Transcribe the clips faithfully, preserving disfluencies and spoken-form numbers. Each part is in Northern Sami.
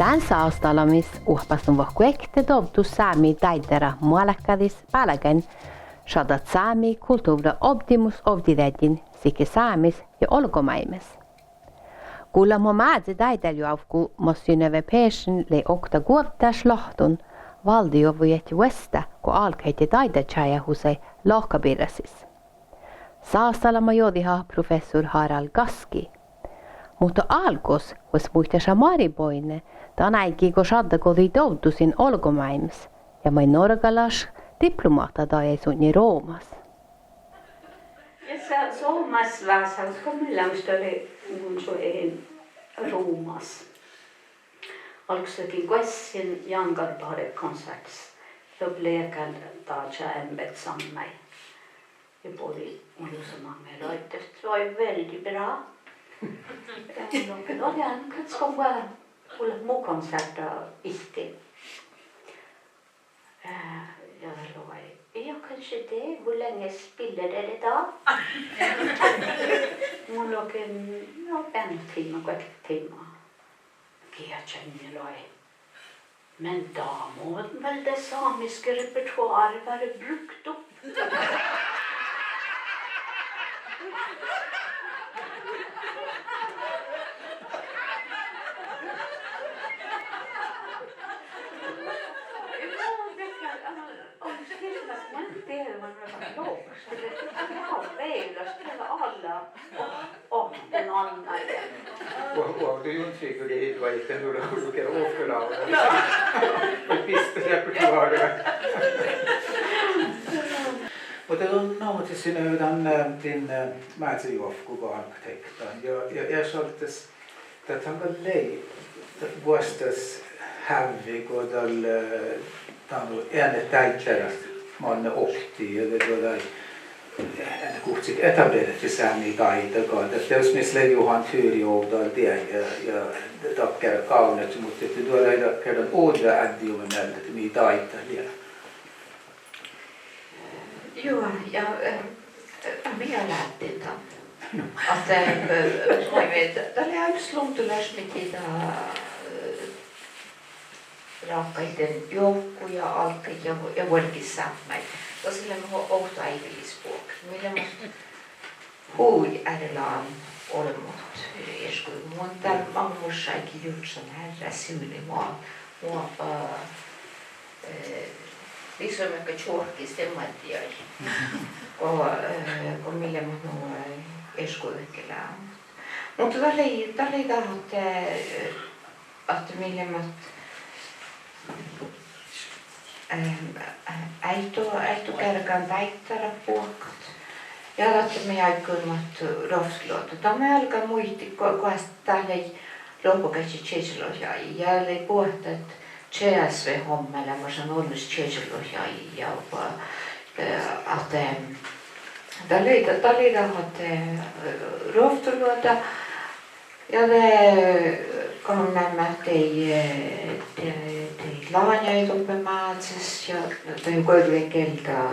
Dán sáostalamis oahppástun vahku ektui dovddus sámi dáiddára moalkádis bálgain šaddat sámi kultuvrra ovddimus ovdideaddjin sihke Sámis ja olgomáimes. Gullat mo Mázii dáidáljoavkku mas Synnøve Persen lei oktaguovddáš láhtton, váldejoavvu jagi vuostá go álggaheaddji dáidda čájehusai Lahkabirrasis. Sáostalamis jođiha professor Harald Gaski. Muhto álggus vuos muitáša Mari Boine dan áiggi go šaddagođii dovddusiin olgomáimis ja maid norgalaš diplomáhta dajai sutnje Rómas. Ja sa-, somás vásáhus go mii leat, dat lei mun su ehin Rómas. Álggus ledjen goassege Jan Garbarek konserttas, doppe leagan daža embetsámmáid. Ja bođii mu lusa maŋŋá ja lohká ahte dat var veldig bra. Ja mun lohken, no, lean kanskje go gullat mu konsertta ihte. Eh, ja dat lei, ja, kanskje det, hvor lenge spiller dere da? Mun lohken, ja, en time, goalle time. Geahčan ja lei. Men da må vel det samiske repertoaret være brukt opp. Joo, det kan, altså, om filmen, det var loks, det var veldig, det var alle. Oh, den andre. Wow, wow, du, Jon Sigurd, det var ikke noe du kunne overlate. Piste repertoaret. Muhto don namuhtin Synnøve dan, eh, din, eh, Mázii joavkku go álggat dan. Ja, ja, ja šaddes, dat han gal lei, dat vuosttaš hávvi go dal, eh, dan eanet dáidjárat manne oktii, ja de duođai, eh, guhkes etableret sámi dáidda go, dat dieđus mis lei Johan Furuyov dal dieid ja, ja dakkár gávdnadji, muhto ahte duođai dakkár dan ođđa ádjuvvon mielde ahte mii dáiddat lea. Juo, ja, eh, eh, mii lávddit dan. Ahte, eh, eh, mii, mii, dat lei ain lundalaš mii dá, eh, ráhkadit dan joavkku ja álggaid ja, ja vuolgit sápmelaš. Dasa leimmet ovtta áibbas buohkat. Mii leimmet hui eret olbmot iešguđi. Mun dál maŋimuš áiggi jurddašan hearrá sivdni mo, mo, eh, eh, visot čuohkkis de maid dieid. Go, eh, go mii leimmet nu, eh, iešguđetlágan. Muhto dat lei, dat lei dat ahte, eh, ahte mii leimmet, eh, áiddo, áiddo geargan dáiddarat buohkat. Ja dat mii áiggun mat ruovttoluotta. Dat mii álgit muitit go, goas dat lei loahpageaddji čiežalogi ja lei buohkat ČSV-hommálaš, maid han olles čiežalogi ja, eh, ahte dat lei, dat lei dat ahte, eh, ruovttoluotta. Ja de gávnnaime dei, eh, de, dei láňaid doppe Mázes ja de guovllui gielda,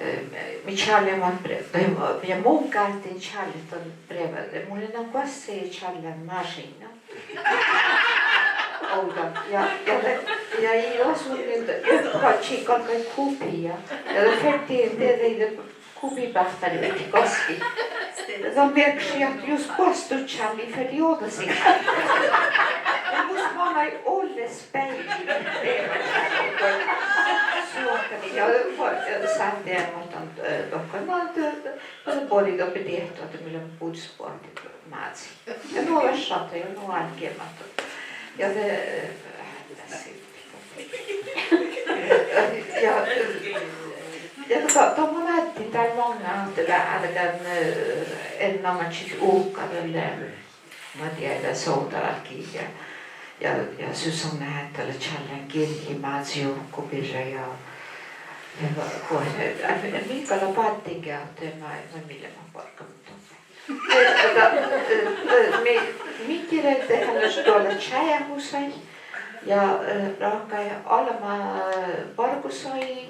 eh, mii čálliimet bre-, de, ja mun gávdden čállit dan breava, de mun lean goassege čállámin mašiinnii. Ovdal. Ja, ja de, ja ii lean sunnit, ja gal ii galggain kopia. Ja de fertii, de, de, de kopibeahttá ii gaskii. Dan mearkkaša ahte jus boastut čállit, fertii ođđa sihkka. Ja mus manai olles speaivvi. Suohkadit ja, ja sáhttit muhtumin, eh, dohko, na, de, de, de bođii doppe diehtit ahte mii leat bures boahtit Mázii. Ja nu lea šatta, ja nu álgii mat. Ja de, eh, ja, ja dat, dat mun addin dál maŋŋá ahte lea álgán, eh, erenoamážit uhkat dalle, ma dieđán, sovdalahkii ja, ja, ja Susanne Häättala čállán girjji Mázii joavkku birra ja, ja go, go, eh, mii gal báddiimet ahte ma, ma mii leimmet bargat doppe. Eh, da, eh, eh, mii, mii girjii de han leat doallat čájehusaid ja, eh, ráhkadit almma, eh, bargosaid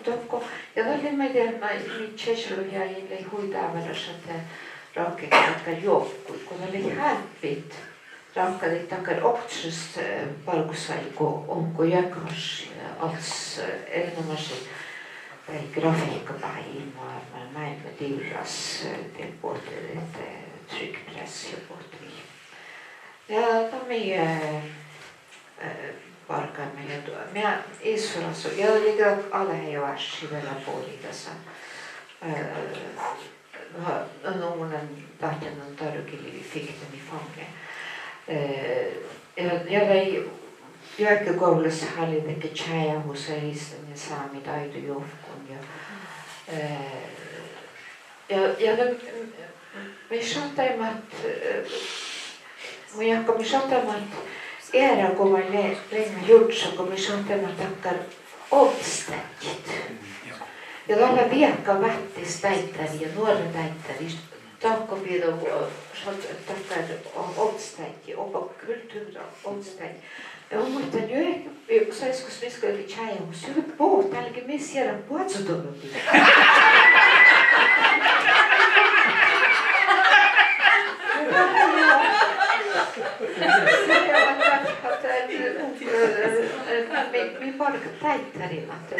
dohko. Ja dat lei maid dieđusge, mii čiežalogi lei hui dávválaš ahte ráhkadit joavkkuid, go dat lei hábbit. ráhkadit dakkár oktašis, eh, bargosáigu, onko juohkevaš, eh, als, eh, erenoamážit daid grafihkabáhái, ma-, ma-, máilmmi divrras, eh, dien bohte, eh, trykkpress ja bohte mii. Ja dat mii, eh, eh, bargaimet ja du-, mii issoras, ja dat lei gal alai jo ášši vel buori dasa. Eh, Na, na, mun lean dáhtten dan dargilii fihtta mii fáŋŋe. Eh, ja, ja de juohke guvllas háliidedje čájehusaid isten ja sámi dáidujuvkkuin ja, eh, ja, ja de, mii šattai mat, eh, mun jáhkán mii šattai mat eará go mii le-, leimmet jurddašan go mii šattai mat dakkár ovddastáddjit. Ja dat lea viehka váttis dáiddáriid ja nuorra dáiddáriid. Dahkka bida, eh, šat-, dakkár o-, ovddastáddji, oba kultuvrra ovddastáddji. Ja mun muittán juo, eh, saiskos mis galge čájehus, juo, bohte álge mis eará boazodollodit. Mii, mii bargat dáiddáriid ahte,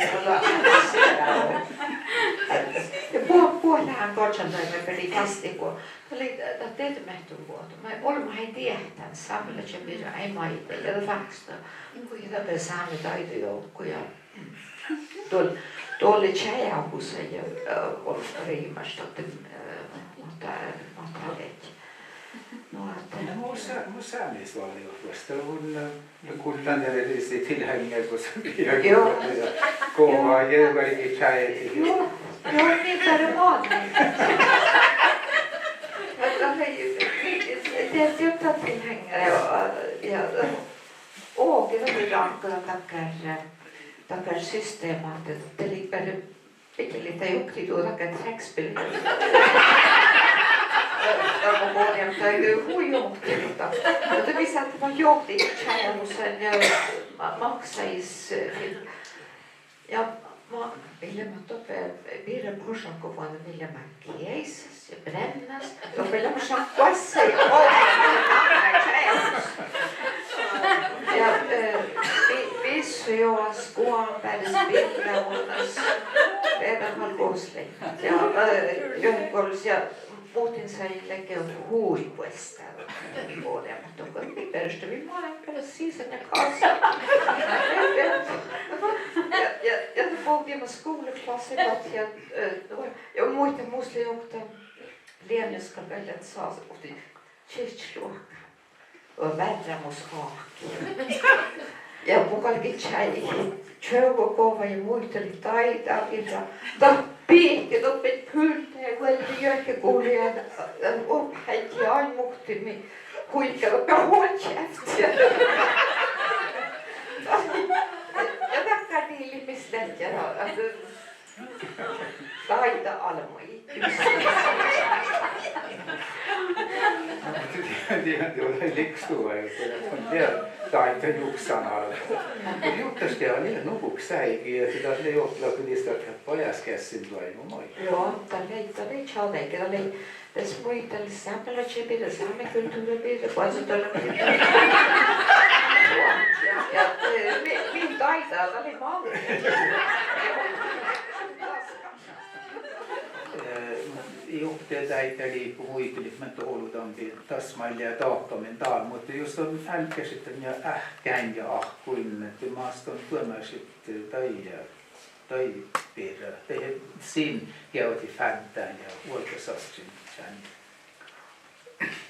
ja buot, buot leat goažžan dainna, mii fas dego. Dat lei, dat dieđe mehtun vuohta. Mii olbmot eai diehtán sámelaččaid birra, eai maiddái, ja dat fáhkkis, go dat beare sámi dáidujuvkku ja Doal-, doalde čájehusaid ja, eh, ollu riimáš doppe, eh, mat, mat dat lei. Nu ahte mu sa-, mu sámis vállá vuosttaš, mun, eh, ja gullan ja de lei sii tilhengiid gos ja gullan ja gova ja gal ii čájehus. Juo, juo, mii beare mannat. Ja dat lei, de, de, de tilhengiid ja, ja, Oge, dat lei ráhkadit dakkár, dakkár systema ahte dat lei beare, biddjot lei juo oktii dakkár trekkspill. Ja mun gorren, dat lei hui johtilit. Muhto mii sáhttit juo johtit čájehusain ja ma-, maksajis, eh, Ja ma-, mii leimmet doppe birra boazodollodit, mii leimmet geisas ja brennás. Doppe leimmet šat goassege ja ovdal, čájehus. Ja, eh, vi-, vissojogas, goanbearis, birra, ovddas. Beare gal gos lei. Ja, eh, juohke guvllas ja Muhtin sai ledje hui vuostá. Mii go leimmet dohko, mii beare, mii manaimet beare sisa ja kasa. Ja, ja, ja de bođiimet skuvlaklassa ja, eh, ja muittán mus lei okta leamaš gal vel sása, muhtin čiežžat luohkká. Ja vearrámus áhkki. Ja mun galgen čájehit čuovvut gova ja muitalit dáidá birra. Dat bihte doppe pulta ja vuolde juohke guvlii ja, ja oahpahedje ain muhtin mii huiká doppe: Håll kjeft! Ja dakkár dilis mis lei ja, ja, Dáidda almmuid. Dieđán, dieđán, dieđán, lihkus du, ja, ja, ja, dáidda juksan almmu. Jurddaš, dat lei nugo áigi, ja dat lei ohppola, go dieđusge bajáskeassin doaibmu maid. Juo, dat lei, dat lei čađa áigi, dat lei Des muitalit sámelaččaid birra, sámi kultuvrra birra, boazodollodit birra. Ja, ja, eh, mii, mii dáidá, dat lei mávvi. Eh, juo, de dáidá lei go muitalit, mat olu dan birra, das mii lea dahkamin dál, muhto jus don álggašit dan ja áhkán ja áhkkuin, de mas don duomášit daid ja daid birra. De sin geavahit fáddán ja vuolggasašin čáin.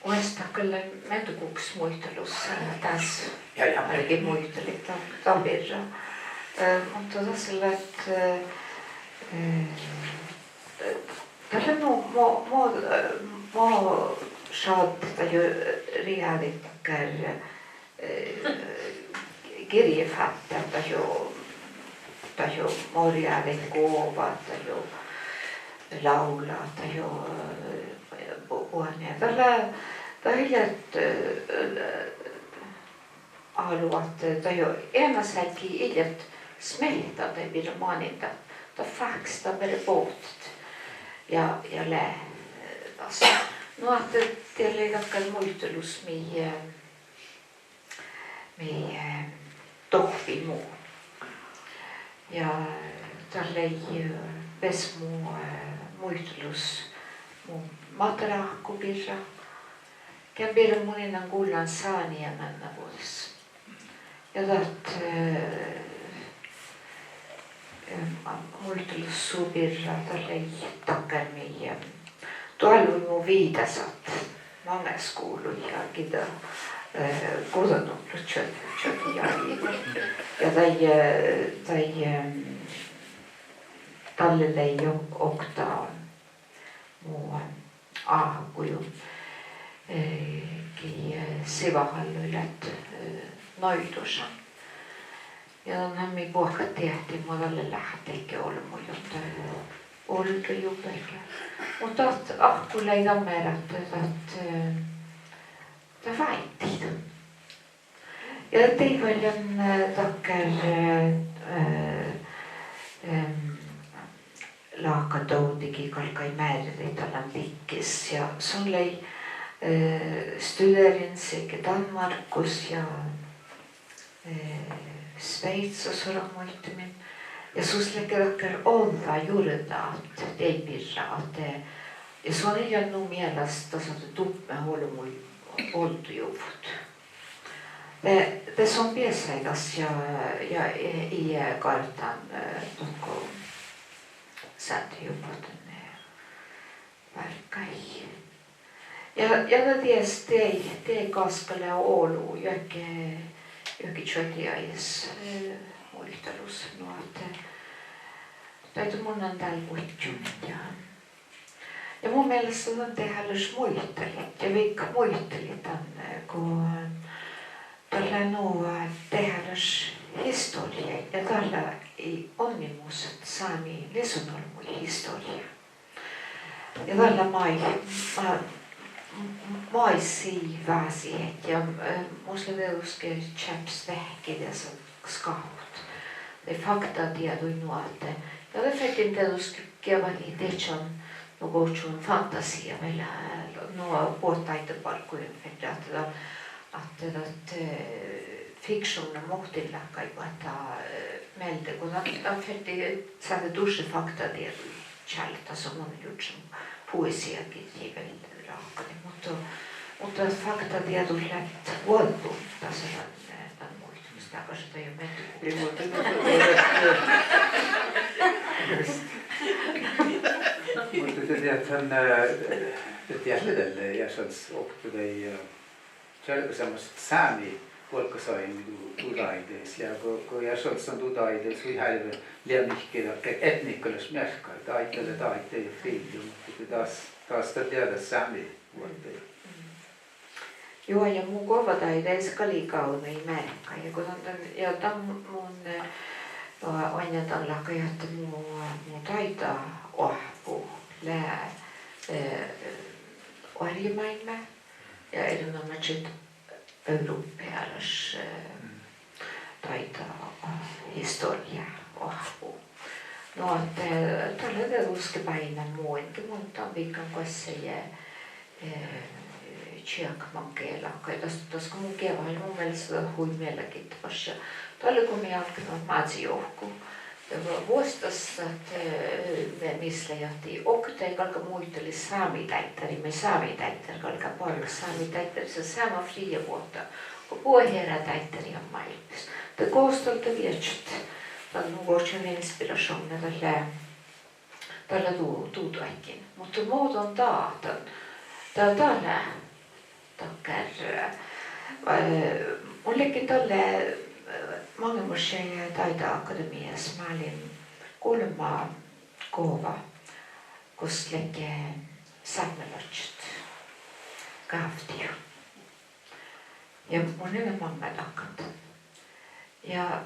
Oastit gal meaddel guhkes muitalus, eh, dás. Ja, ja. Álge muitalit dan, dan birra. Eh, muhto das lea, eh, eh, dat lea nu mo, mo, eh, mo šaddat dat juo, eh, rievdit dakkár, eh, girjefáttáid, dat juo, dat juo morjádit, govaid, dat juo lávlát, dat juo, eh, bu-, buot nie. Dat lea, dat ii leat, eh, álo ahte dat juo eanas áiggi ii leat smiehtán daid birra maŋŋil, dat, dat fáhkkis dan beare bohtet. Ja, ja lea, eh, das. Nu ahte dat lei dakkár muitalus mii, eh, mii, eh, dohppii mu. Ja dat lei, eh, ves mu, eh, muitalus mu Máhtte ráhkku birra. Gean birra mun in lean gullan sáni mannavuođas. Ja dat, eh, eh, muitalus su birra, dat lei dakkár mii, eh, doalui mu viidasat maŋŋá skuvlui ja giđđa, eh, guhttánuppelogi čuođi, čuođi jagi. Ja daid, eh, daid, eh, dalle lei jo okta mu, eh, áhku, eh, gii, eh, sivahallui leat, eh, Náidošan. Ja dan han mii buohkat diehtit mo dalle leahttá olbmuid, ahte, eh, oldojuvvá. Muhto dat áhkku lei dan mearkkaš ahte dat, eh, dat váiddii. Ja dii vel dan, eh, dakkár, eh, eh, em, láhkadovddi gii galggai mearridit dalle diggis. Ja son lei, eh, studerin sihke Danmarkus ja, eh, Sveitsis orun muitamin. Ja sus ledje dakkár ođđa jurdagat dei birra ahte, ja son ii lean nu mielas das ahte dubme olbmuid oldojuvvot. De, de son beasai das ja, ja, eh, ii gárddán, eh, dohko sáhttá juvvot dan, eh, várgái. Ja, ja dat dies, dii, dii gaskka lea olu juohke, juohke čuođi jagis, eh, muitalus, nu ahte, eh, dat mun lean dál vuodjun ja Ja mu mielas dan dehálaš muitalit ja viigat muitalit dan, eh, go, eh, dat lea nu, eh, dehálaš historjá ja dat lea ii onnimus sámi lihosonolbmuid historjá. Ja dat lea maid, ma-, maid sii vásihit ja, eh, mus lea dieđusge čeahpes veahkki dasa skáhut. De faktadieđuid nu ahte, ja de ferten dieđusge geavahit dihte nu gohčoduvvon fantasii vel, nu buot dáiddabargguin fertet ahte dat, ahte dat, eh, fikšuvnna muhtin láhkai boahtá, eh, mielde go dat, dat fertii sáhte dušše faktadieđuid čállit, dasa mun jurddašan poesiagirjji vel ráhkadit, muhto, muhto faktadieđut leat vuođđun dasa dan, eh, dan muitamin, dasa dat gal jo mielde. Ii, muhto, muhto, just. Muhto dat, dat han, eh, dat diet lea dalle, ja šaddá okta dai, eh, čalbmeseamos sámi vuolggasajiin du-, du dáideis. Ja go, go, ja šaddá son du dáideis hui hárve lea mihkkege etnikalaš mearkkaid, dáidda lea dáidda ja friid, muhto das, das dat lea das sámi vuođđi. Juo, ja mu govvadáideis gal lei gávdnojit mearkkaid. Ja go dan, dan, ja dan mun, eh, oainnán dan láhkai ahte mu, mu dáidaoahpu lea, eh, oarjemáilmmi ja erenoamážit europealaš, eh, dáidda, eh, historjá oahpu. Nu ahte, eh, dat lea dieđusge báinna mu, in ge mun dan viigan goassege, eh, čiekmat ge láhkai. Das, das go mun geavahan, mu mielas dat hui mielagiddevaš ja dalle go mii álggiimet Mázejovkku. Ja vu-, vuosttaš dat, eh, mis lei ahte okta galgá muitalit sámi dáiddarin, maid sámi dáiddaris galgá bargat sámi dáiddaris, seamma friidavuohta go buot eará dáiddareain máilmmis. De gos dat lea viežžat dan nu gohčoduvvon inspirašuvnna dalle, dalle du-, duođaiguin. Muhto mo don dáhtan, dat, dat lea dakkár, eh, mun ledjen dalle, eh, maŋimuš dáiddaakademiihas, málin gulma gova gos ledje sápmelaččat gávtti. Ja mun in lean maŋŋá dakkan. Ja,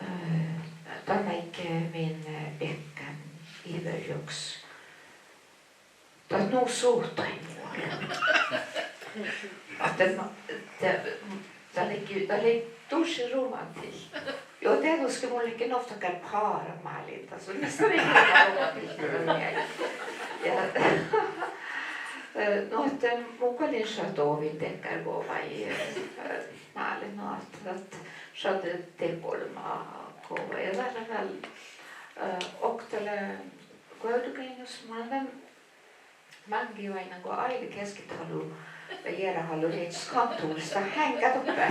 eh, dan áigge min, eh, beakkán Iver Joks dat nu suhtai mu. Ahte ma-, de-, dat lei, dat lei dušše romantiiha. Juo, dieđusge mun ledjen ovtta dakkár pára málin das, mis lei romantiiha. Ja, eh, nu ahte mun gal in šat dovin dakkár go vai, eh, Málle, nu ahte dat šaddá de golbma gova. Ja dat lea vel, eh, okta lea Guovdageainnus, mun lean dan máŋgii oaidnán go áidna geaskehallaš, jearahalloš, riehčas kantuvllas, heŋgá doppe.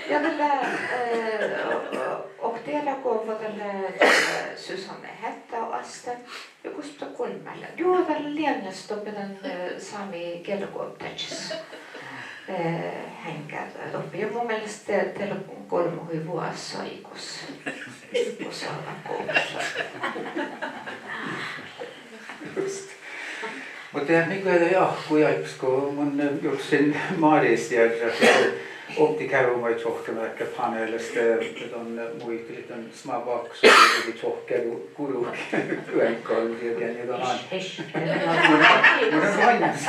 Ja dat lea, eh, okta eará gova, dat lea, eh, Susanne Hætta oastan. Ja gos dat golbma lea? Juo, dat lea Leannas doppe dan, eh, sámi gielleguovddážis, eh, heŋgá doppe. Ja mu mielas de, de lea golbma hui vuos áigus. Gos dat lea gos. Just. Muhto mii guovttai áhkku áibbas go mun, eh, jurddašin Máris jearrat, eh, ovddikerru maid čohkkeneappot panelas, eh, don, eh, muitalit dan smávva áhkku, son čohkkeneapot guru-, gurukeaŋ ja dan, ja don, mun, mun lean oainnus.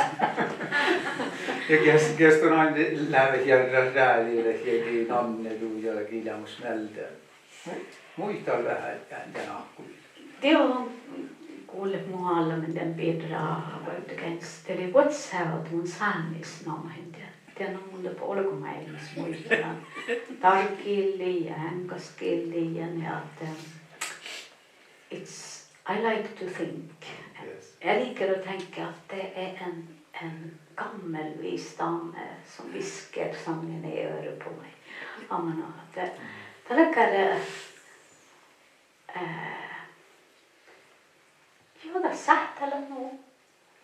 Ja geas, geas don ain leat jearrat ráđiide ja gii namnet du ja gii leamaš mielde. Muital veahá dan áhkku. Dieđán, gullet mu allamin dan birra Guovdageainnus, de lei vuosttaš ahte mun sánis namahedje. Dieđán, mun doppe olggomáilmmis muitalan dargillii ja eaŋgasgillii ja nie ahte, eh, it's, I like to think. Yes. Jeg liker å tenke at det er en, en gammel visdom, eh, som hvisker sangen i øret på meg. Ja, men at det, det er ikke, eh, ja, dat sáhttá leat nu,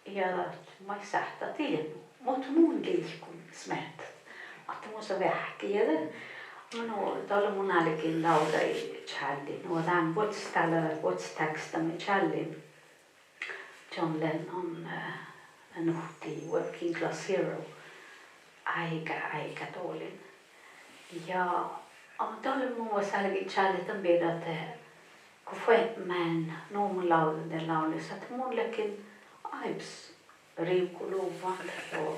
ja dat maid sáhttá dieđe nu. Muhto mun liikon smiehtit ahte mus lea veahkki ja de, no, dalle mun álgen lávllai čállit, nu dán vuos, dál lea vuos teaksta mii čállii John Lennon, eh, nuhtii Working Class Hero. Áigá, áigá doalin. Ja, a, dalle mun vuos álgen čállit dan birra ahte go fuobmán, nu mun lávddan dan lávllas, ahte mun ledjen áibbas rivguluvvon,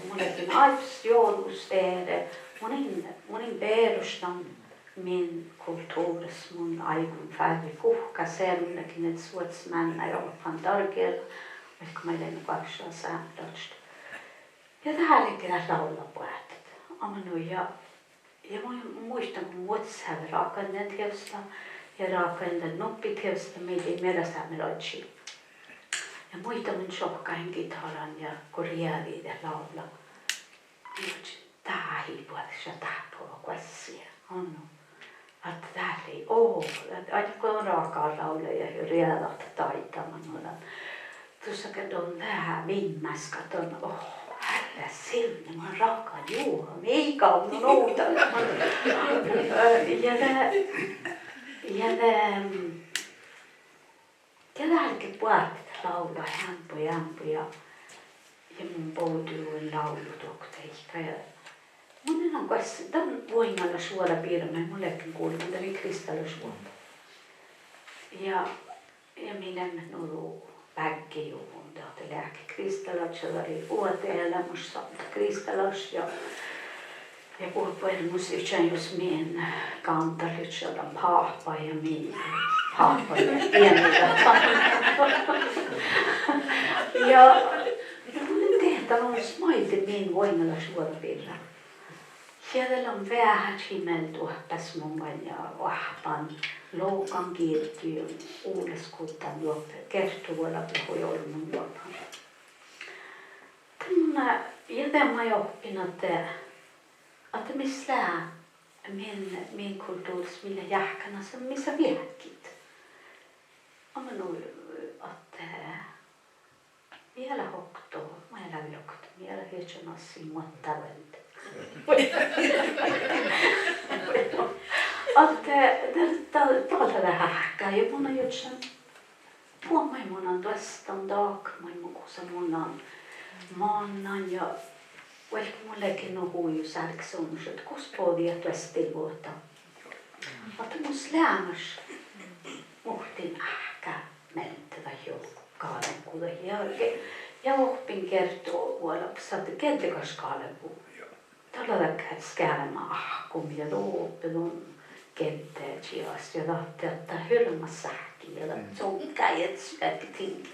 mun ledjen áibbas jođus eret, mun in, mun in beroštan min kultuvrras, mun áiggun fárrii guhká, seammá ledjen iežas vuosttaš mánná ja oahpahan dargela, vaikko maid lean goassege sámelaččat. Ja dál ledje dat lávlaboahttet. Amma nu ja, ja mun muittán go vuosttaš ráhkadan dieđusge ja ráhkadan dan nuppi dieđusge mii lei mearrasámelaččaid. Ja muittán mun čohkkájin gitáran ja go riegájin dat lávlla. Ja dat lei boađe šat dáhpáhuvvá goassege, anno. Ahte dat lei, oh, dat, ain go don ráhkadin lávlla ja riegájin dáidda, ma nu dan. Dušše ge don veahá viimmaskan don, oh, Herre, Siv, mun ráhkadan juoga, mii gávdnon ovdal. Ja de, ja de, mm, ja dál ledje boahtit dat lávlla eambbo ja eambbo ja, ja mun bovdejuvven lávlut okta deike ja mun in goassege dan vuoiŋŋalaš vuođa birra maid mun ledjen gullan, dat lei kristtalašvuohta. Ja, ja mii leimmet nu du bággejuvvon, dat lei leahkit kristtalaš, dat lei vuohta eallimis, dat kristtalaš ja ja buot buoremus iežan jus min gándat ieža dan páhpa ja mii páhpa ja diemmi dat. Ja, ja mun in dieđe, dat lei smaidde min vuoiŋŋalaš vuođa birra. Ja de lean veahá čimmeldoahpás mun maid ja oahppan logan girddu ja olles guđán doppe, gertu vuola hui olmmoš oahppan. De mun, ja de mun ohppen ahte, ahte mis lea min, min kultuvrras, mii leat jáhkánasat, mis lea veahkit. Amma nu, ahte mii eat leat okto, mii eat leat okto, mii eat leat iežan assi muottavuođa. Ahte dat, dat, dat lea veahá áhkku ja mun iežan buot maid mun lean duostan, dahkat maid mun, gosa mun lean mannan ja vaikko mun ledjen nu hui sárgis olmmoš ahte gos bođii duostallii vuohta. Ahte mus leamaš muhtin áhkku mielde dat juo gálvvu dat ja, ja ohppen gertu vuola ahte geađgge gaš gálvvu. Dat lea dakkár skealbma áhkku mii doppe don geađgge čias ja dat, dat, dat hirbmat sáhki ja dat, mm, son gal iežas ledje tiŋgit.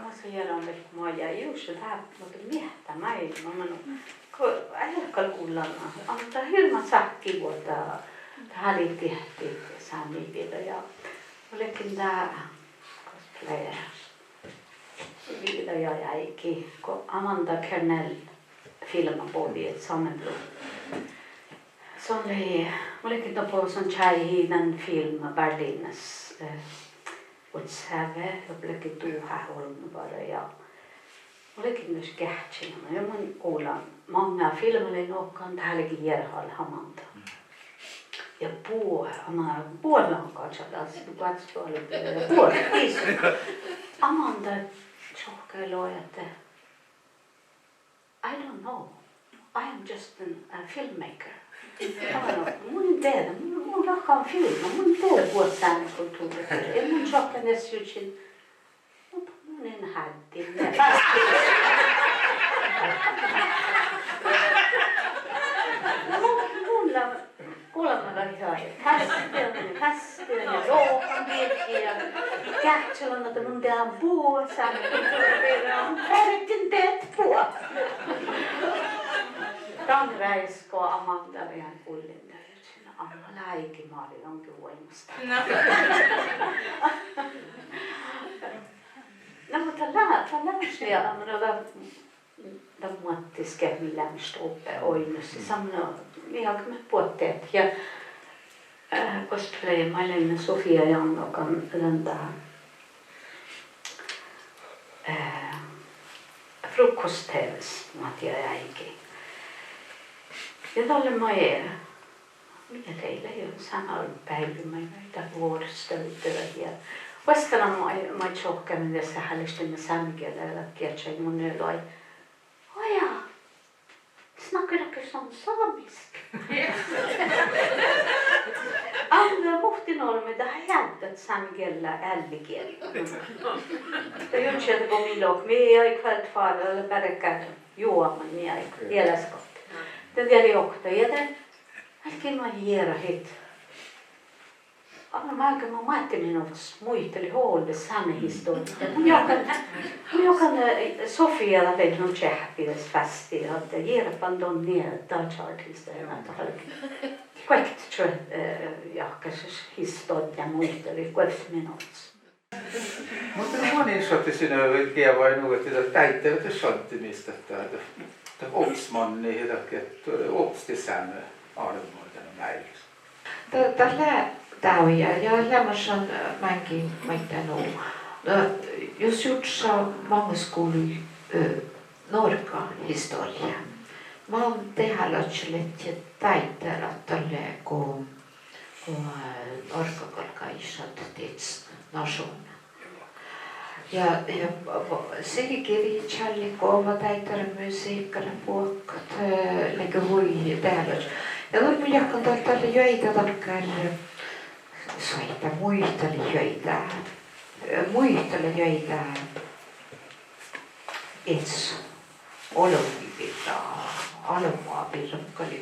Mat son jearan vel go maid, jus, dat, muhto miehtá maid, ma-, ma-, go, ii gal gullan, Amanda, hirbmat sáhkkit vuođđa, dat lei dihte sámi biila ja mun ledjen dál, gos lea, biila ja áigi go Amanda Kernell filmma bođii Samenblod. Son lei, mun ledjen doppe, son čájehii dan filmma Berlínas, eh, vuosttaš sávve, doppe ledjen du háve olbmo várra ja mun ledjen dušše geahččalan ja mun gullan maŋŋá filmma lei nohkan, dat lei jearahal Amanda. Ja buot, Ama-, buot lea čađas, buot čađas, ja buot, ii, Amanda čohkkái logi ahte I don't know. I am just an, a filmmaker. Áno, mun in dieđe, mun, mun ráhkadan filmma, mun in dieđe buot sámi kultuvrra. Ja mun čohkkán dieđusge, muhto mun in háddi. Mun, mun lea gullan ja fástidin, fástidin ja logan birge ja geahččalan ahte mun dieđán buot sámi kultuvrra, mun ferten dieđát buot. Dan rájes go Amanda lea gullin, de Amma, láigi Mari, don ge vuoiŋŋas. Na, muhto dat lea, dat lea, ja, no, dat, dat muottaš ge mii leat doppe oidnosii, sanne, mii galggaimet buot dieđát ja Eh, goassege lei, moai lean Sofia Jannogan dan dán, eh, frokost-TV-s, mat ja áigi. Ja dalle moai, mii lei, lei jo sámi beaivi, moai, moai dat vuorostahuvvá ja vuosttalan moai, moai čohkkámin ja seahalaš dan sámegiela, ja dat geahčai mu iežas: Å ja, snakker dere sånn samisk? Ahte muhtin olbmuid dat eai áddet sámi giella ealligiela. Dat jurddašii go mii lohkat, mii eai kveld fara, lea beare, juohke mii eai, ealas got. De diet okta ja de, álggii moai jearahit. Álo máŋga mu mátteminuvrras muitalit olles sámi historjjá. Mun jáhkán, mun jáhkán, eh, Sofia dat lei nu čeahppi das vástidit ahte jearabban don nie dáža artistaid ahte gal guokte čuo-, eh, jáhkás historjjá muitalit guovsseminuvrras. Muhto manin šattai sinne geavai nu ahte dat dáidda dat šadde mis dat, dat, dat ovddasmánni ja dat, dat ovddastit sámi albmot dan máilus. Dat, dat lea dávjá ja leamašan, eh, máŋgii maiddái nu. Na, jus jurddaša maŋisguvlui, eh, Norgga historjjá, man dehálaččat ledje dáidda dalle go, go, eh, Norgga galggai šaddat dieđusge našuvnna. Ja, ja sirgeviččalit, gova dáidda, musihka lea buohkat, eh, ledje hui dehálaččat. Ja nu mun jáhkán dat, dalle juoidá dakkár, eh, soaitá muitalit juoidá, eh, muitalit juoidá iežas olbmuid birra, olbmuid birra, muhto gal de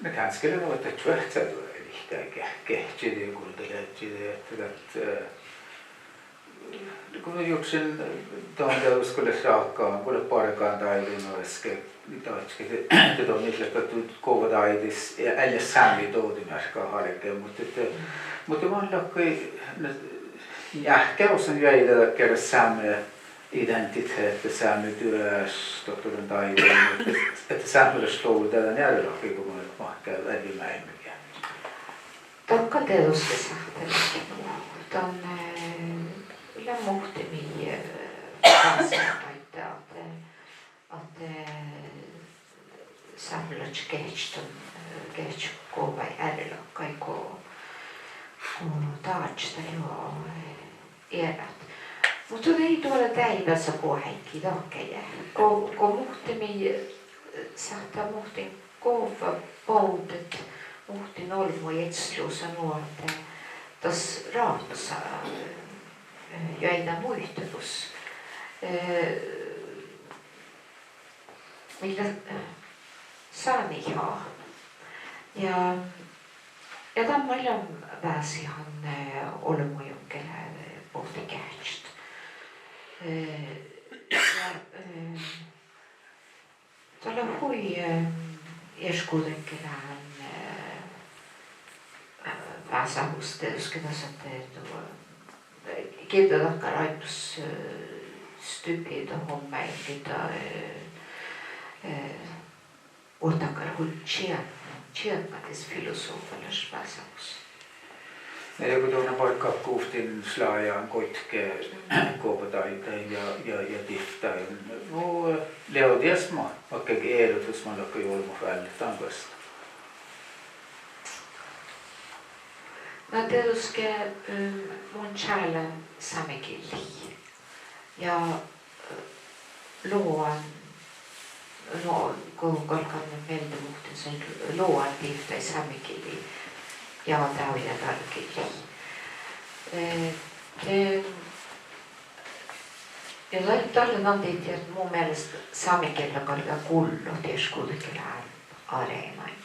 Na, gánske lea nu ahte čuohcáduhát ge-, gehččadit, guldaleaddjidit, ahte dat, eh, go mun jurddašin, eh, dan dieđusge go leat ráhkadan, go leat bargan dáidin, no easka, dáidda, de don ii leat dat gova dáidis, ja eai leat sámi dohko mearkka álgán, muhto ahte, muhto man láhkai, na, njeahkerosan juoidá dakkár sámi identitehta, sámi duoš, dohko dan dáidin, ahte, ahte sápmelaš dovdá dan earret láhkai go mun lean mahkáđit earret máilmmiin. Dohko dieđusge sáhttá lei, dan, eh, lea muhtimin, eh, vásáhit ahte, ahte sápmelaččat gehččat, eh, gehččat govvai earret láhkai go, go dážat juo, eh, earát. Muhto dii duolai deaivvása go áiggi dahkat, go, go muhtimin, eh, sáhttá muhtin govva bovdet muhtin olbmuid iežas lusa nu ahte das ráhpas, eh, juoidá muitalus, eh, mii lea, eh, sániid han. Ja, ja dan maid lean vásihan, eh, olbmuiguin ge lea, eh, bohte geahččat. Eh, ja, eh, dat lea hui, eh, iešguđetlágan, eh, vásáhus dieđusge das ahte, eh, girde dakkár áibbas, eh, stubbida hommáin girde, eh, eh, buot dakkár hui čie-, čiekadis filosofalaš vásáhus. Na ja go don barggat guovttin šlájain goit ge gova dáidda ja, ja, ja divtta, nu, eh, lea dies mat, mat ge erotus man láhkai olbmot válljet dan guosta. Na dieđusge, eh, mun čálán sámegillii. Ja, eh, logan, no, go galggan mielde muhtin son, logan divttai sámegillii ja dávjá dárogillii. Eh, de, ja dat, dat lea dan dihte ahte mu mielas sámegiella galgá gullot iešguđetlágan arenain.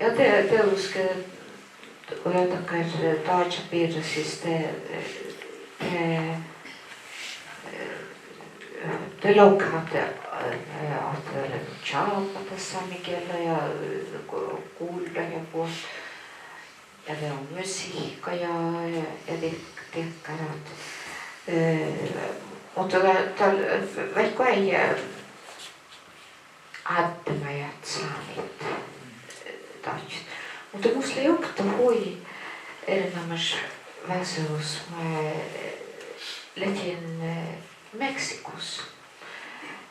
Ja de, dieđusge, go dakkár dáža birra sis de, de, de lohká ahte, ahte dat lea čáppa dat sámegiella ja gu-, gullat ja buot. Ja de musihkka ja, ja diek-, diekkár ahte, eh, muhto dat, dat, vaikko eai, eh, ádde maid ahte sánit, dat. Muhto mus lei okta hui erenoamáš vásáhus, eh, ledjen, eh, Mexikos.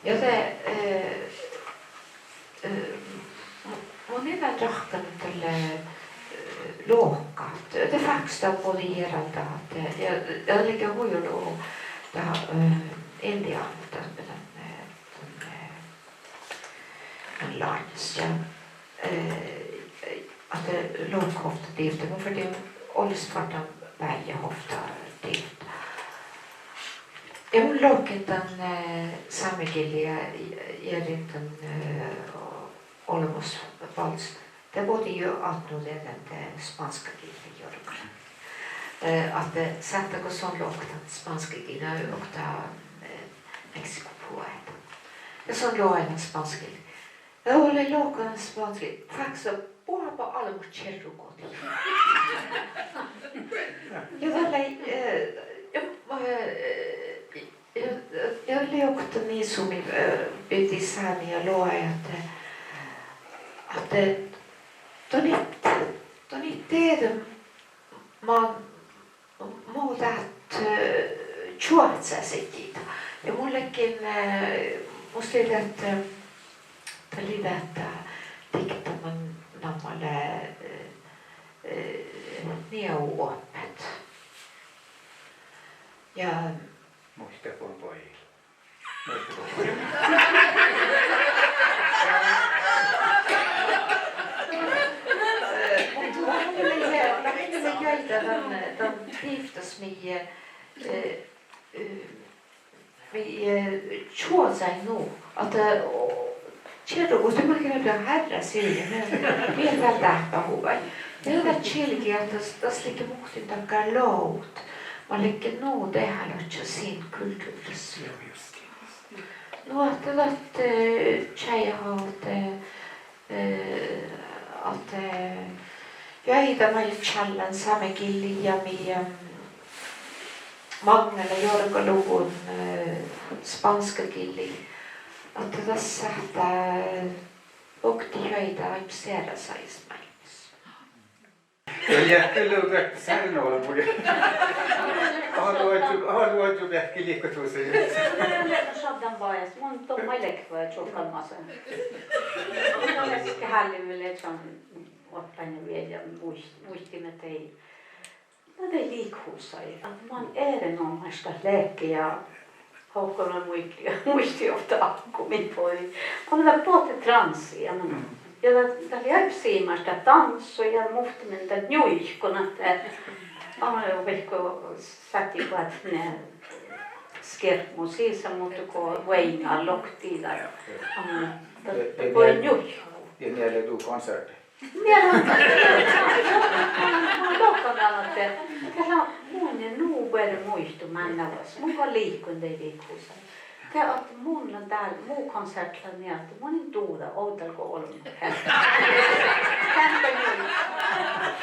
Ja de, eh, eh, mu-, mun in lean ráhkkadan dalle, eh, lohkat. De fáhkkestaga bođii earaldat, eh, ja, ja dat lei hui olu dat, eh, indiána dan, dan, eh, dan, eh, dan lánnjas. Ja, eh, ahte lohkahovtta divtta, mun ferten olles fártán beaivve hovtta divtta. Ja mun lohken dan, eh, sámegillii ja, ja dan, eh, olbmos váldit. De bođii atnui dan, dan spánskagillii jorgalan. Eh, ahte sáhttá go son lohkat dan spánskagillii, okta, eh, Mexiko poeta. Ja son logai dan spánskagillii. Ja olu lohkat dan spánskagillii, fáhkkestaga buohá albmot čierrugođii. Ja dat lei, eh, ja, eh, ja, ja lei okta nissumi, eh, bivdii sámi ja logai ahte, ahte don it, don it dieđe man mo dat, eh, čuohcáseddjiide. Ja mun ledjen, eh, mus lei dat, eh, dat lei dat dikta man namma lea, eh, eh, Nieovuoahppat. Ja muitte, go bođii. Muhto dat lei, dat lei juoidá dan, dan divttas mii, eh, eh, mii, eh, čuođai nu ahte, o, čierrugođi, mun gal hárrá sivjá, mii, mii eat vel dáhpáhuvai. Ja dat čilgii ahte das, das ledje muhtin dakkár lohkat mat ledje nu dehálaččat sin kultuvrras. Nu ahte dat, eh, čájehit ahte, eh, ahte, eh, juoidá maid čállán sámegillii ja mii, em, maŋŋel lea jorgaluvvon, eh, spánskagillii. Ahte das sáhttá, eh, oktii juoidá ain searasajis máilmmis. Ja, ja, ledje dat sárneolbmuid. Álo oažžu, álo oažžu beahkki liikot husas. Mun lean šaddan bajás, mun don maid leat čuovkkalmmas. Mun lean gal háliidivvá ledjen oaidnibien ja muit-, muitit ahte dat lei liikehusai. Ahte man erenoamáš dat leahkit ja Håkan muittá, muittá ovtta áhkku mii bođii. Go dat bohte transi, ja mun, ja dat, dat lei ain siimáš dat dánssui ja muhtumin dat njuikon ahte, ahte vaikko sáhtii boahtá ne skirmu sisa, muhto go vuoiŋŋa loktii dat, ahte dat, dat bođii njuikon. Ja nie lea du konserta. Nie, mun lohkan dan ahte, dat lea mun nu buorre muitu mánnávuođas. Mun go liikon daid liikehusai. De ahte mun lean dál, mu konsertta lea nie ahte mun in duđa ovdal go olbmot. Dál lea nu.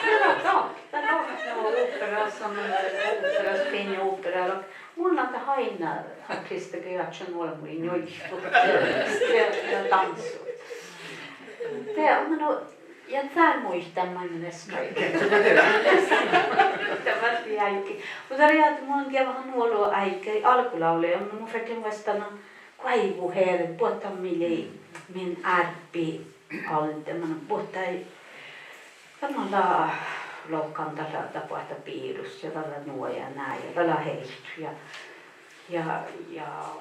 Ja dat, dat lea nu operas, operas, fiinna opera, mun lean dat ain artista go jáhččen olbmuid njuikon ja, ja dánssaid. De, no, ja dál muittán maid mun eai. Dat vel áiggi. Muhto dat lea ahte mun geavahan nu olu áigge álgulávlui, ja mun ferten vuostán, no, Guoivuheađe, buot dan mii lei min árbealde, man buot daid, dat man lea, lohkan dat lea, dat boahtá birus ja dat lea nu ja ná ja dat lea heittot ja, ja, ja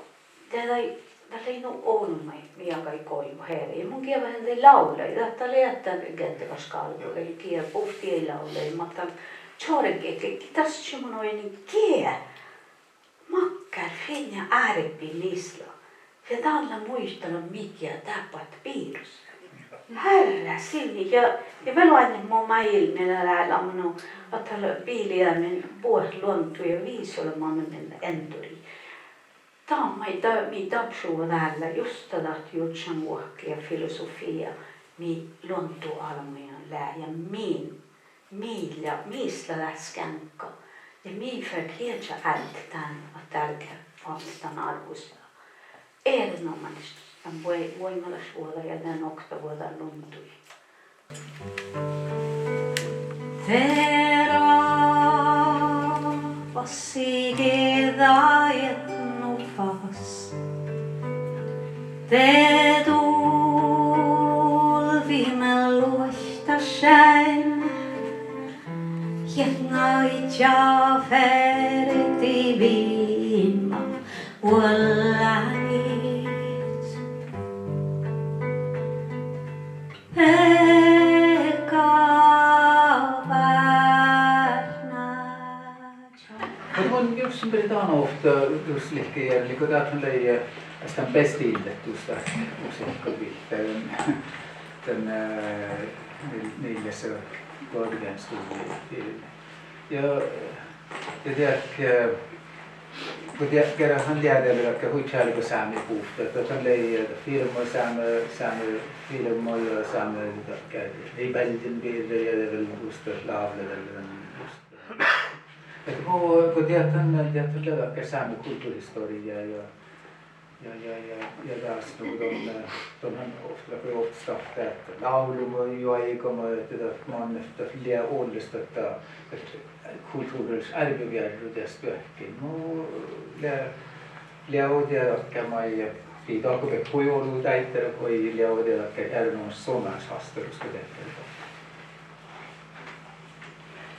de dat, dat lei nu olbmuid mii galggai Guoivuheađe. Ja mun geavahan daid lávlaid, dat, dat lei ahte Geddevaš Gálgo lei gii buhtii lávlaid, mat dat čorget ge, ge das čimon oaidnii ge makkár fiinna árbemisla. Ja dan lea muitalan mii ja dat boahtá birus. Hárra sivdni ja, ja vel oaidnit mo máilmmi lea, lea, lea, no, ahte biiliidamin buot luonddu ja visot lea mannamin endurii. Dat maid, dat mii dárbbašuvvo dál lea justa dat jurddašanvuohki ja filosofii ja mii luonddu albmuin lea ja min, mii lea, mis lea dat skeaŋkka. Ja mii fertet ieža áddet dán ahte dál ge, ahte dan árvvus lea erenoamáš dan vuoi-, vuoiŋŋalaš vuođa ja dan oktavuođa luonddu. De rahpas sii giđđa nu fas. De dulvime luošttašeaime, ja naidja fertii viimma vuollánit. Ega bártná ča- Mun jus- mun bidjen ovtta jus liikká, ja lihkku dat lei, eh, astan bestillet just dat, musiikka, dan, dan, eh, nil-, nilles Guardian Studio filmi. Ja, eh, ja diet, eh, go diet, gearhan lea dalle dakkár hui čálge sámi buvttii, dat, dat lei, eh, filmma sámi, sámi filmma ja sámi dakkár, eh, bealden birra ja de vel just lávlá dalle dan just. Et go, go diet, dan, diet lea dakkár sámi kultuvrhistoriija ja, ja, ja, ja, ja dás nu don, eh, don han ovtta, go ovtta stahttá ahte lávluma juoigama, ahte dat manne, dat lea olles dat, dat kultuvrraš árbevirru dieđusge. Nu lea, lea ovdal dakkár maid, ja dii dahkat hui olu dáidda, vai lea ovdal dakkár erenoamáš somás hástalusa dieđusge.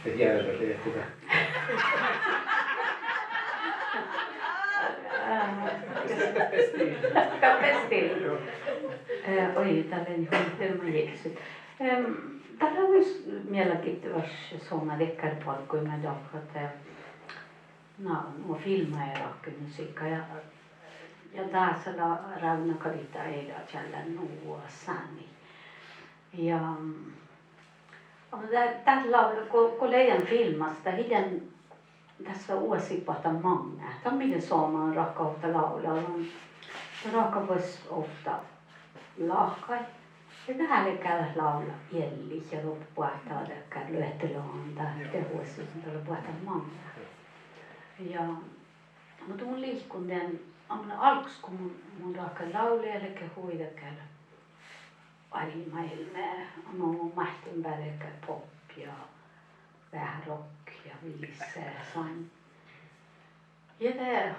Ja, ja, ja, ja. Gal bestillet. Eh, oi, dat lei hui, hui maid iežas. Ehm, dat lea vel miellyggát vaš somá dakkár bargui maid dahkat, eh, na, mo filmma ja rohkki musiikka ja, ja dás lea rávdná gal dihte earáža nu sáni. Ja, mm, dat, dat lávla, go, go ledjen filmmas, dat ii lean, das lea oassi boahtán maŋŋá. Dat mii somá ráhkadit ovtta lávlá, dan, dan ráhkadit vuos ovtta lahkái. Ja dat lea gal lávlla eallit ja doppe boahtá dakkár luohtilogan, dat, dat oassi, dat lea boahtán maŋŋá. Ja, muhto mun liikon dan, amma, álggos go mun, mun ráhkadan lávlá, ledje hui dakkár oarjjimaailmma, amma, mun máhttin beare dakkár pop ja veahá rock ja vissa soain. Ja de,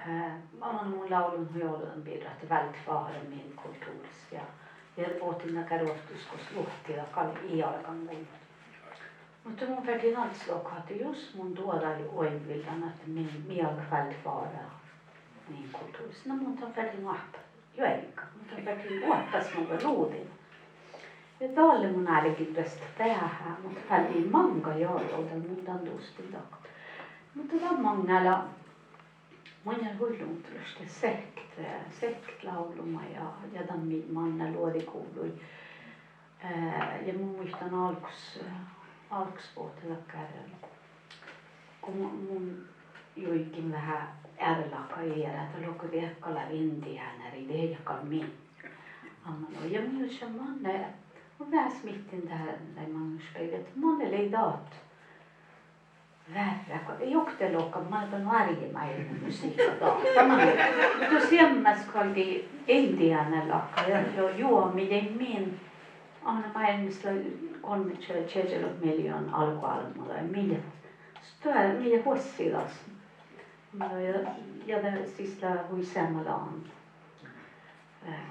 eh, amma, mun lávdin hui olu dan birra ahte váldit várat min kultuvrras ja, ja bohten dakkár ruovttus gos luohti dat gal ii galgan gullat. Muhto mun ferten addit lohkat ahte jus mun duođan oaivvildan ahte mii, mii galgat váldit várat min kultuvrras, na mun dan ferten oahppat juoigat, mun dan ferten oahppat smugan luđiin. Ja dalle mun álgen duostat veahá, muhto váldin maŋŋá ja ovdal mun dan dustin dahkat. Muhto dat maŋŋá lea, munnje hui luonttalogi dat sehket, sehket lávluma ja, ja dan mii manná luođi guvlui. Eh, ja mun muittán álggos, eh, álggos bohte dakkár, eh, go mun, mun juigen veahá earret láhkai eará, dat lohká diehtit gal indiánarii, dat ii gal min. Amma, no, ja mun jurddašan manne, mun veahá smihtten dat, dat maŋŋá špeaivvi, ahte manne lei dat vearrát go juo lohká, manne dan oarjjimáilmmi musiikka dat. Amma, go siemmás gal dii indiánaláhkai ja, ja juomi dii min, amma, máilmmis lea golmmačuođi čiežalogi miljooná álgoálbmogiid, mii, stuorra mii huossii das. No ja, ja de sis lea hui seamma dan, eh,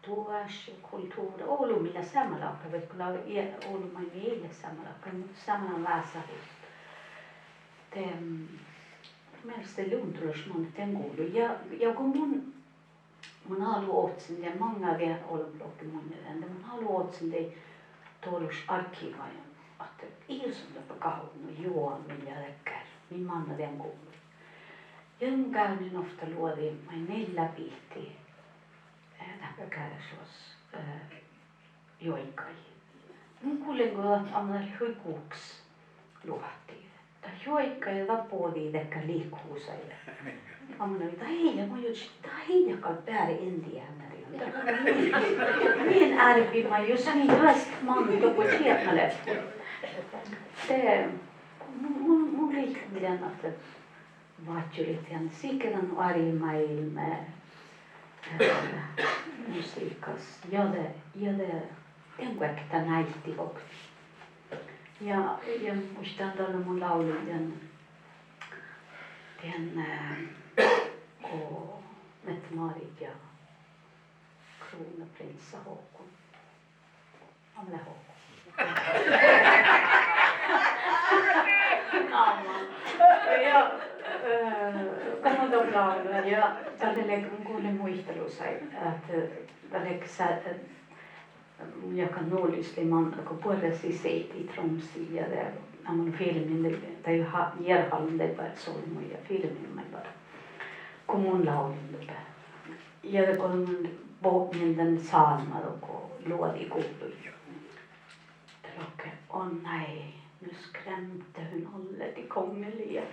duoš ja kultuvra, olu mii lea seammaláhkai, vaikko lea, olu maid mii ii leat seammaláhkai, muhto seamma dan vásáhus. De, mm, mu mielas lei luontalaš manne dan guvlui. Ja, ja go mun, mun álo ohcen dan, maŋŋá dien olbmot lohke munnje dan, de mun álo ohcen dan dološ arhívain ahte ii son doppe gávdno juomi ja dakkár, mii manná dan guvlui. Ja mun gávdnen ovtta luođi maid nillá bihtii, eh, dáppe Kárášjogas, eh, juoigaid. Mun gullen go dat, amma, dat lei hui guhkes luohti. Dat juoigai ja dat bođii dakkár lihkkuhusaid. Amma, dat ii, mun jurddašin, dat ii gal beare indiánarii. Dat gal min, min árbi maid jus mii duostat manne dohko čieknaleahkku. De mun, mun, mun liikon dan ahte vádjolit dan, sihke dan oarjjimáilmmi, eh, musihkas. Ja de, ja de, dien guokte náiti oktii. Ja, ja muittán dalle mun lávlin dien, dien, eh, go Mette-Marit ja krónuprinssa Håkon. Ámma lea Håkon. Ámma. Ja, eh, go mun don lávlin ja dalle lei, mun gullen muitalusa ahte, eh, dat lei sa-, eh, ja go nulis lei man go buorre sii seaidá Tromsii ja de, ámma filmmin de, de ha-, jearhallán de bar solmu ja filmmin maid bar. Go mun lávlin doppe. Ja de go mun botnin dan sálmma dohko Luođi guvlui, de lohke: Å nei, nu skræmte hun alle de kongelige.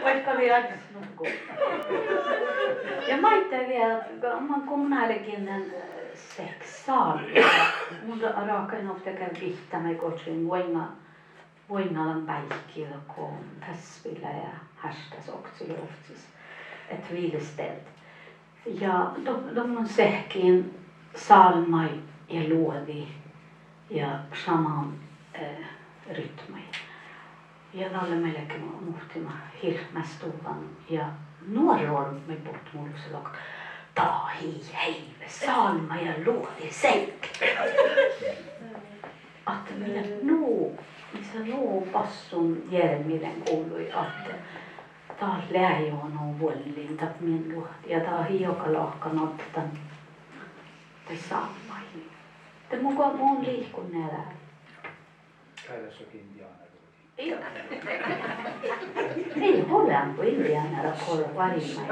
Vaikko lei addis nugo. Ja maiddái vel, man go mun álgen dan sehkat sálmma, mun ra-, ráhkadan ovtta geat vihtta maid gohčoduvvon vuoiŋŋa, vuoiŋŋa dan báikki dohko festspilli ja hárttas oktii ovttas, et hvilested. Ja do, do mun sehken sálmmaid ja luođi ja šaman, eh, rytmaid. Ja dalle maid ledje mu-, muhtimat hirbmat stubbon ja nuorra orui maid bohte mu lusa dohko: Dat ii heive sálmma ja luođi seik. Ahte mii leat nu, mii sa nu bassun jearmmi dan guvlui ahte dat lea juo nu vuollin dat min luohti ja dat ii oga láhkai addan daid sálmmaid. De mun go, mun lihkun ne dál. Ii ole go indiánára kor-, varimai.